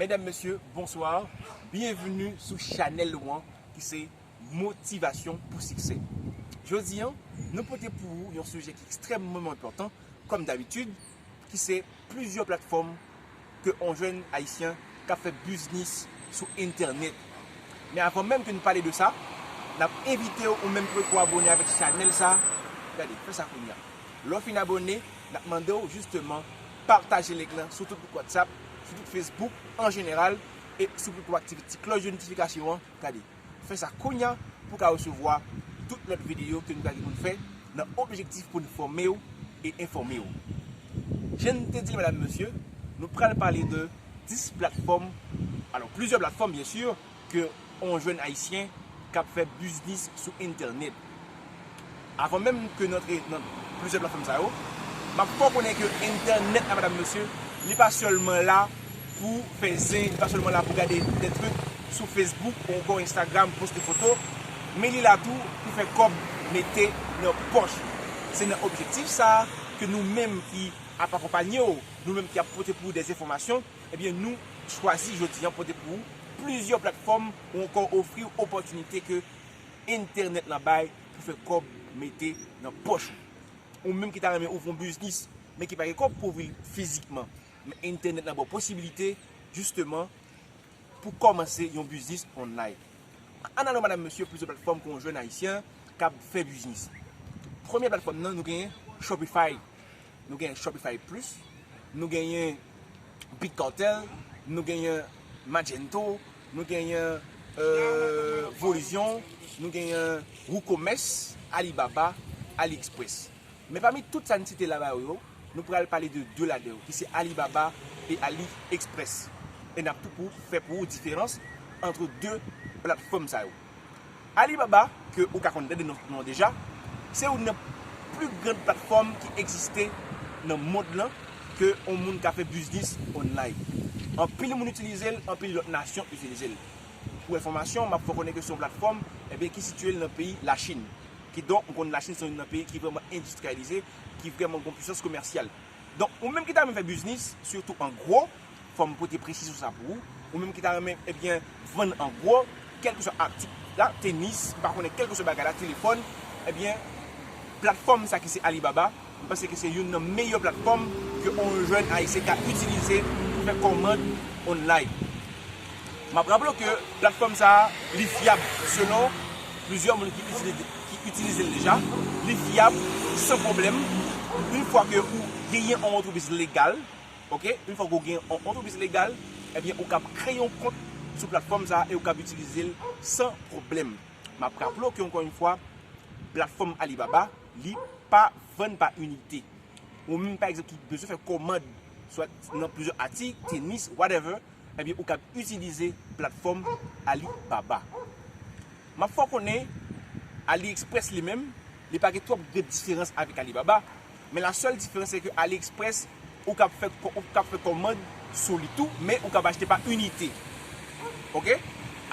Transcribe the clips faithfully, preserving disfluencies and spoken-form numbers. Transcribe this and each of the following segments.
Medam, mesye, bonswa. Byenveni sou chanèl nou an ki se Motivasyon pou Siksè. Jodi a, nou pote pou ou yon sijè ki ekstrèmman enpòtan, kòm dabitid, ki se plizyè platfòm ke yon jèn ayisyen k ap fè biznis sou entènèt. Men avan menm ke nou pale de sa, n ap envite w, ou menm ki poko abòne avèk chanèl sa, gade, fè sa kounye a. Lè w fin abòne, n ap mande w jisteman pataje link lan sou tout gwoup WhatsApp, sou tout Facebook an jeneral, e sou tout gwoup aktive ti klòch de notifikasyon an, gade. Fè sa kounye a pou w ka resevwa tout lòt videyo ke nou ta gen pou n fè nan objektif pou n fòme w e enfòme w. Jan n te di l, medam, mesye, nou pral pale de dis platfòm, alò, plizyè platfòm, byen si, ke yon jèn ayisyen k ap fè biznis sou entènèt. Avan menm ke n antre nan plizyè platfòm sa yo, m ap fè w konnen ke entènèt la, medam, mesye, li pa sèlman la pou fè zen, li pa sèlman la pou gade de trik sou Facebook ou ankò Instagram, poste foto, men li la tou pou fè kòb mete nan pòch. Se nan objektif sa a ke nou menm ki ap akonpanye w, nou menm ki ap pote pou ou de enfòmasyon, ebyen, nou chwazi jodi a pote pou ou plizyè platfòm ou ankò ofri w opòtinite ke entènèt lan bay pou fè kòb mete nan pòch ou. Ou menm ki ta renmen ouvri yon biznis, men ki pa gen kòb pou ouvri l fizikman, men entènèt lan ba w posibilite, jisteman, pou kòmanse yon biznis online. Ann ale, medam, mesye, plizyè platfòm ke yon jèn ayisyen k ap fè biznis. Premye platfòm nan, nou genyen Shopify. Nou genyen Shopify Plus, nou genyen Big Cartel, nou genyen Magento, nou genyen, euh, Volition, nou genyen WooCommerce, Alibaba, AliExpress. Men pami tout sa n site la ba ou yo, nou pral pale de de ladan yo, ki se Alibaba e AliExpress. E n ap tou pou fè pou ou diferans ant de platfòm sa yo. Alibaba, ke ou ka konn tande non, non deja, se youn nan pli gran platfòm ki egziste nan mond lan ke yon moun ka fè biznis online. Anpil moun itilize l, anpil lòt nasyon itilize l. Pou enfòmasyon, m ap fè w konnen ke se yon platfòm, ebyen, ki sitiye l nan peyi Lachin. Kidonk, nou konn Lachin se youn nan peyi ki vrèman endistriyalize, ki vrèman gen yon pwisans komèsyal. Donk, ou menm ki ta renmen fè biznis, sitou an gwo, fò m pote presizyon sa pou ou. Ou menm ki ta renmen, ebyen, vann an gwo, kèlkeswa atik la, tenis, m pa konnen, kèlkeswa bagay la, telefòn, ebyen, platfòm sa ki se Alibaba, m panse ke se youn nan meyè platfòm ke yon jèn ayisyen ka itilize pou fè kòmand online. M ap raple w ke platfòm sa a, li fyab selon plizyè moun ki itilize, ki itilize l deja. Li fyab, san pwoblèm. Yon fwa ke ou genyen yon antrepriz legal, oke? Yon fwa ke ou gen yon antrepriz legal, ebyen, ou kab kreye yon kont sou platfòm sa a e ou kab itilize l san pwoblèm. M ap raple w ke, ankò yon fwa, platfòm Alibaba, li pa vann pa inite. Ou menm, pa egzanp, ki bezwen fè kòmand, swa nan plizyè atik, tenis, whatever, ebyen, ou kab itilize platfòm Alibaba. M ap fè w konnen, AliExpress li menm, li pa gen twòp gran diferans avèk Alibaba, men la sèl diferans se ke AliExpress, ou kab fè kò-, ou kab fè kòmand sou li tou, men ou kab achte pa inite. Oke?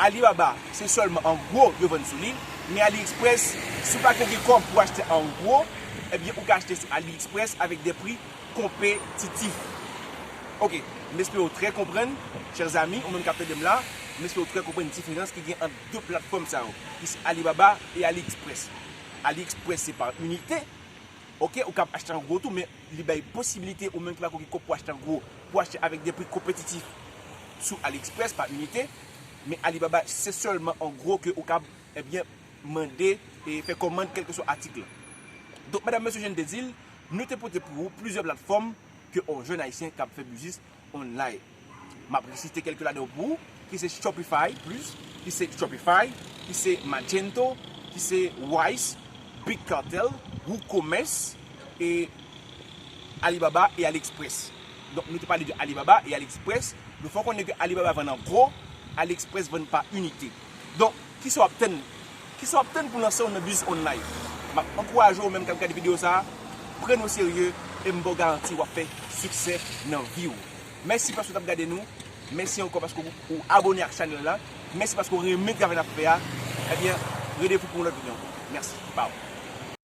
Alibaba, se sèlman an gwo yo vann sou li, men AliExpress, si w pa gen kòb pou achte an gwo, ebyen, ou ka achte sou AliExpress avèk de pri konpetitif. Oke, m espere w trè konprann, chè zami, ou menm k ap tande m la, m espere w trè konprann diferans ki gen ant de platfòm sa yo, ki se Alibaba e AliExpress. AliExpress se pa inite, oke, ou kab achte an gwo tou, men li bay posibilite ou menm ki pa gen kòb pou achte an gwo, pou achte avèk de pri konpetitif sou AliExpress pa inite, men Alibaba se sèlman an gwo ke ou kab, ebyen, mande e fè kòmand kèlkeswa atik lan. Donk, medam, mesye, jan n te di l, nou te pote pou ou plizyè platfòm ke yon jèn ayisyen kab fè biznis online. M ap resite kèlke ladan yo pou ou, ki se Shopify Plus, ki se Shopify, ki se Magento, ki se Wise, Big Cartel, WooCommerce, e Alibaba e AliExpress. Donk, nou te pale de Alibaba e AliExpress. Nou fè w konnen ke Alibaba vann an gwo, AliExpress vann pa inite. Donk, kisa w ap tann? Kisa w ap tann pou lanse w nan biznis online? M ap ankouraje w menm k ap gade videyo sa a, pran n oserye e m ba w garanti w ap fè siksè nan vi w. Mèsi paske w t ap gade nou. Mèsi ankò paske w, w abòne ak chanèl la. Mèsi paske w renmen travay n ap fè a. Ebyen, randevou pou yon lòt videyo ankò. Mèsi. Bye.